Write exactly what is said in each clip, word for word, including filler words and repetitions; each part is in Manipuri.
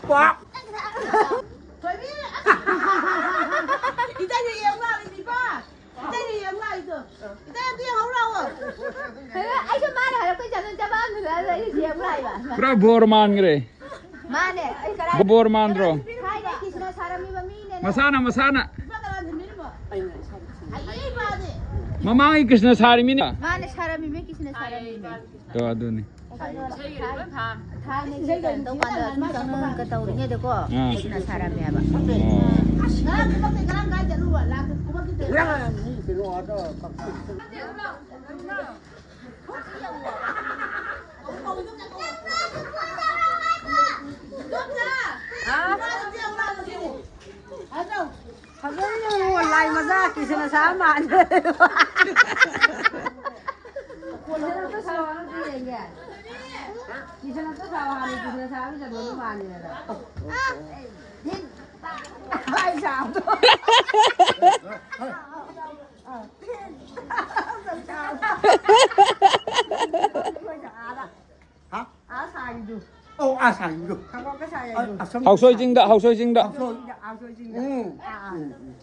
ꯀ꯭ꯋꯥꯛ! ꯊꯣꯏꯕꯤ! ꯏꯇꯩꯅ ꯌꯦꯡꯉꯨ ꯂꯥꯎꯔꯤꯅꯤꯀꯣ꯫ ꯏꯇꯩꯅ ꯌꯦꯡꯉꯨ ꯂꯥꯎꯔꯤꯗꯣ꯫ ꯏꯇꯩ ꯑꯝꯇ ꯌꯦꯡꯍꯧ ꯂꯥꯎꯑꯣ꯫ ꯑꯩꯁꯨ ꯃꯥꯅ ꯍꯥꯏꯔꯛꯄꯩ ꯆꯠꯂ ꯆꯃꯝꯅꯗꯅ ꯑꯩꯁꯨ ꯌꯦꯡꯉꯨ ꯂꯥꯛꯏꯕ꯫ ꯄꯨꯔꯥ ꯕꯣꯔ ꯃꯥꯟꯈ꯭ꯔꯦ꯫ ꯃꯥꯅꯦ, ꯑꯩ ꯀꯔꯥꯏ ꯕꯣꯔ ꯃꯥꯟꯗ꯭ꯔꯣ? ꯊꯥꯏꯅ ꯀ꯭ꯔꯤꯁꯅ ꯁꯥꯔꯝꯃꯤꯕ ꯃꯤꯅꯦ꯫ ꯃꯁꯥꯅ, ꯃꯁꯥꯅ꯫ ꯂꯨꯄꯥ ꯇꯔꯥ ꯊꯝꯕꯤꯔꯝꯃꯣ꯫ ꯍꯩꯌꯦ, ꯃꯥꯗꯤ꯫ ꯃꯃꯥꯡꯒꯤ ꯀ꯭ꯔꯤꯁꯅ ꯁꯥꯔꯤꯃꯤꯅꯦ꯫ ꯃꯥꯅꯦ, ꯁꯥꯔꯝꯃꯤꯃꯦ, ꯀ꯭ꯔꯤꯁꯅ ꯁꯥꯔꯝꯃꯤꯃꯦ꯫ ꯑꯣ, ꯑꯗꯨꯅꯤ꯫ ꯊꯥꯏꯅ ꯏꯁꯩ ꯀꯩꯅꯣ ꯇꯧ ꯀꯥꯟꯗ ꯃꯤ ꯆꯪꯉꯒ ꯇꯧꯔꯤꯉꯩꯗꯀꯣ ꯑꯥ꯫ ꯀ꯭ꯔꯤꯁꯅ ꯁꯥꯔꯝꯃꯦꯕ꯫ ꯑꯣ꯫ ꯉꯔꯥꯡ ꯈꯨꯕꯥꯛꯇꯩ ꯉꯔꯥꯡ ꯀꯥꯏ ꯆꯠꯂꯨꯕ? ꯂꯥꯛ ꯈꯨꯕꯥꯛꯀꯤ ꯇꯧꯔꯤꯉꯩꯗ꯫ ꯉꯔꯥꯡ ꯃꯤ ꯀꯩꯅꯣ ꯑꯥꯗ ꯀꯛꯆꯤꯡ꯫ ꯐꯖꯅ ꯌꯦꯡꯉꯣ, ꯂꯥꯏ ꯃꯆꯥ ꯀꯤꯁꯅ ꯁꯥ ꯃꯥꯜꯂꯦ꯫ ꯀꯤꯁꯅ ꯑꯝꯇ ꯁꯥꯎ ꯍꯥꯏꯕ, ꯀꯤꯁꯅ ꯁꯥꯕ ꯆꯠꯄ ꯃꯥꯜꯂꯦꯗ꯫ ꯂꯥꯏ ꯁꯥꯕꯗꯣ꯫ ꯍꯥ? ꯑꯥ ꯁꯥꯏꯗꯨ꯫ ꯑꯧ, ꯑꯥ ꯁꯥꯏꯗꯨ꯫ ꯊꯕꯛꯀ ꯁꯥꯏ ꯑ, ꯍꯥꯏꯗꯨ꯫ ꯑꯁꯣꯝ ꯍꯥꯎꯁꯣꯏ ꯆꯤꯡꯗ, ꯍꯥꯎꯁꯣꯏ ꯆꯤꯡꯗ꯫ ꯍꯥꯎꯁꯣꯏ꯫ ꯍꯥꯎꯁꯣꯏ ꯆꯤꯡꯗ꯫ ꯎꯝ꯫ ꯑꯥ, ꯑꯥ꯫ ꯎꯝ, ꯎꯝ꯫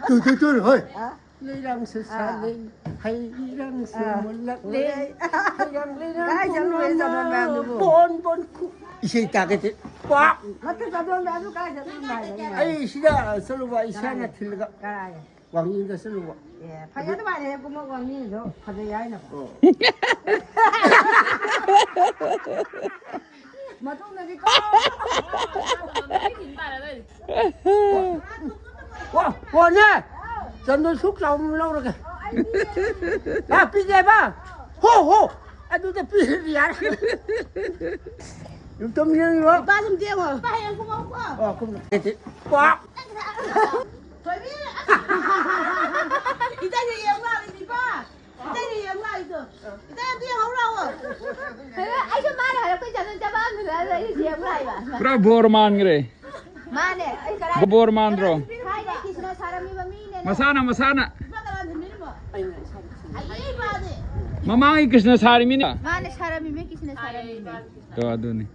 ꯇꯨ, ꯇꯨ, ꯇꯨ, ꯍꯣꯏ꯫ ꯍꯥ? ꯂꯩꯔꯥꯡꯁꯨ ꯑꯥ꯫ ꯁꯥꯠꯂꯤ, ꯍꯩ ꯏꯔꯥꯡꯁꯨ ꯑꯥ꯫ ꯃꯨꯜꯂꯛꯂꯦ꯫ ꯃꯨꯜꯂꯦ꯫ ꯂꯩꯔꯥꯡ, ꯂꯩꯔꯥꯡ ꯀꯥꯏ ꯆꯠꯂꯨꯔꯦ ꯆꯠꯂꯣ ꯃꯌꯥꯝꯗꯨꯕꯨ? ꯕꯣꯟ, ꯕꯣꯟ ꯈꯨ-, ꯏꯁꯩ ꯇꯥꯒꯦ ꯇꯦ-, ꯄꯥꯛ! ꯃꯊꯛ ꯆꯠꯂꯣ ꯃꯌꯥꯝꯗꯨ ꯀꯥꯏ ꯆꯠꯂꯨꯔꯦ ꯍꯥꯏꯕ? ꯑꯩ ꯁꯤꯗ ꯆꯠꯂꯨꯕ, ꯏꯁꯥꯅ ꯀꯔꯥꯏ? ꯊꯤꯜꯂꯒ꯫ ꯀꯔꯥꯏ? ꯋꯥꯡꯖꯤꯡꯗ ꯆꯠꯂꯨꯕ꯫ ꯑꯦ, ꯐꯩ ꯑꯗꯨꯃꯥꯏꯅ ꯍꯦꯛ ꯀꯨꯝꯃ ꯋꯥꯡꯖꯤꯡꯗꯣ ꯐꯖꯩ ꯍꯥꯏꯅꯕ꯫ ꯑꯣ꯫ ꯃꯇꯨꯡꯗꯗꯤ ꯀꯣ-, ꯋꯥ, ꯋꯥꯅꯦ! ꯆꯟꯗꯣꯟ ꯁꯨꯛ ꯆꯥꯎꯕ ꯑꯃ ꯂꯧꯔꯒꯦ꯫ ꯑ, ꯄꯤꯒꯦꯕ? ꯍꯣ, ꯍꯣ! ꯑꯗꯨꯗ ꯄꯤꯔꯗꯤ ꯌꯥꯔꯦ꯫ ꯌꯨꯝꯊꯣꯡ ꯌꯦꯡꯉꯤꯕ? ꯂꯨꯄꯥ ꯁꯨꯝ ꯇꯦꯡꯉꯣ꯫ ꯂꯨꯄꯥ ꯍꯌꯦꯡ ꯀꯨꯝꯃꯛꯎꯀꯣ꯫ ꯑꯣ, ꯀꯨꯝꯃꯛꯀꯦ꯫ ꯀ꯭ꯋꯥꯛ! ꯊꯣꯏꯕꯤ! ꯏꯇꯩꯅ ꯌꯦꯡꯉꯨ ꯂꯥꯎꯔꯤꯅꯤꯀꯣ꯫ ꯏꯇꯩꯅ ꯌꯦꯡꯉꯨ ꯂꯥꯎꯔꯤꯗꯣ꯫ ꯏꯇꯩ ꯑꯝꯇ ꯌꯦꯡꯍꯧ ꯂꯥꯎꯑꯣ꯫ ꯑꯩꯁꯨ ꯃꯥꯅ ꯍꯥꯏꯔꯛꯄꯩ ꯆꯠꯂ ꯆꯃꯝꯅꯗꯅ ꯑꯩꯁꯨ ꯌꯦꯡꯉꯨ ꯂꯥꯛꯏꯕ꯫ ꯄꯨꯔꯥ ꯕꯣꯔ ꯃꯥꯟꯈ꯭ꯔꯦ꯫ ꯃꯥꯅꯦ, ꯑꯩ ꯀꯔꯥꯏ ꯕꯣꯔ ꯃꯥꯟꯗ꯭ꯔꯣ? ꯊꯥꯏꯅ ꯀ꯭ꯔꯤꯁꯅ ꯁꯥꯔꯝꯃꯤꯕ ꯃꯤꯅꯦ꯫ ꯃꯁꯥꯅ, ꯃꯁꯥꯅ꯫ ꯂꯨꯄꯥ ꯇꯔꯥ ꯊꯝꯕꯤꯔꯝꯃꯣ꯫ ꯑꯩꯅ ꯏꯁꯥꯅ ꯊꯝꯃꯤ꯫ ꯃꯃꯥꯡꯒꯤ ꯀ꯭ꯔꯤꯁꯅ ꯁꯥꯔꯤꯃꯤꯅꯦ꯫ ꯃꯥꯅ ꯁꯥꯔꯝꯃꯤꯃꯦ, ꯀ꯭ꯔꯤꯁꯅ ꯁꯥꯔꯝꯃꯤꯃꯦ꯫ ꯇꯣ, ꯑꯗꯨꯅꯤ꯫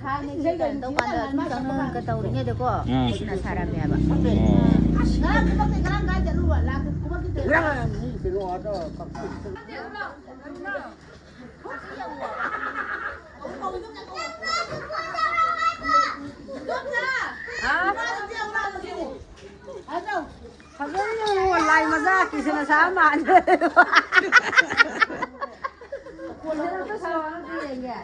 ꯊꯥꯏꯅ ꯏꯁꯩ ꯀꯩꯅꯣ ꯇꯧ ꯀꯥꯟꯗ ꯑꯁꯨꯝ ꯆꯪꯉꯒ ꯇꯧꯔꯤꯉꯩꯗꯀꯣ, ꯑꯥ꯫ ꯀ꯭ꯔꯤꯁꯅ ꯁꯥꯔꯝꯃꯦꯕ꯫ ꯑꯣ꯫ ꯉꯔꯥꯡ ꯊꯕꯛꯇꯤ ꯉꯔꯥꯡ ꯀꯥꯏ ꯆꯠꯂꯨꯕ? ꯂꯥꯛ ꯀꯨꯝꯃꯛꯈꯤꯗ꯭ꯔꯦ꯫ ꯉꯔꯥꯡ ꯃꯤ ꯀꯩꯅꯣ ꯑꯥꯗ ꯐꯖꯅ ꯌꯦꯡꯉꯣ, ꯂꯥꯏ ꯃꯆꯥ ꯀꯤꯁꯅ ꯁꯥ ꯃꯥꯜꯂꯦ꯫ ꯀꯤꯁꯅ ꯑꯝꯇ ꯁꯥꯎ, ꯑꯝꯇ ꯌꯦꯡꯒꯦ꯫